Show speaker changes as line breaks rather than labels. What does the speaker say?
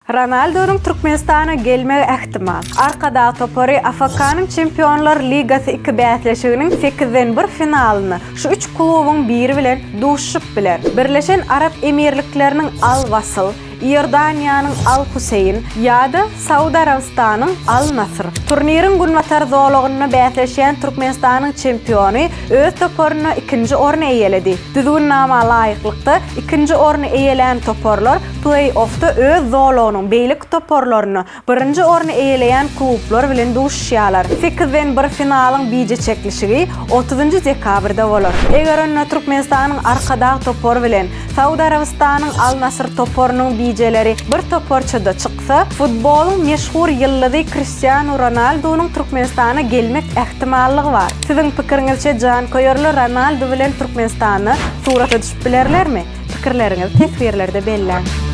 Ronaldonyň Türkmenistana gelmegi ähtimal. Arkadag topary AFK-nyň Çempionlar ligasy iki bäsleşiginiň sekizden bir finalynda şu üç klubuň biri bilen duşuşyp biler. Birleşen Arap Emirlikleriniň Al-Wasl, Iordaniýanyň Al-Huseýn ýa-da Saud Arabystanyň Al-Nasr. Turniriň günbatar zolagynda bäsleşýän Türkmenistanyň çempiony öz toparynda ikinji orny eýeledi. Düzgünnama laýyklykda, ikinji orny eýelän toparlar pleý-offda öz zolagynyň beýleki toparlarynda birinji orny eýeleýän klublar bilen duşuşýarlar. Sekizden bir finalyň bije çeklişigi otuzynjy dekabrda bolar. Eger onda Türkmenistanyň Arkadag topary bilen Saud Arabystanyň Al-Nasr toparynyň bijeleri bir toparçada çyksa, futbolyň meşhur ýyldyzy Kriştianu Ronaldunyň Türkmenistana gelmek ähtimallygy bar. Siziň pikiriňizçe janköýerler Ronaldu bilen Türkmenistanda surata düşüp bilerlermi? Pikirleriňizi teswirlerde belläň.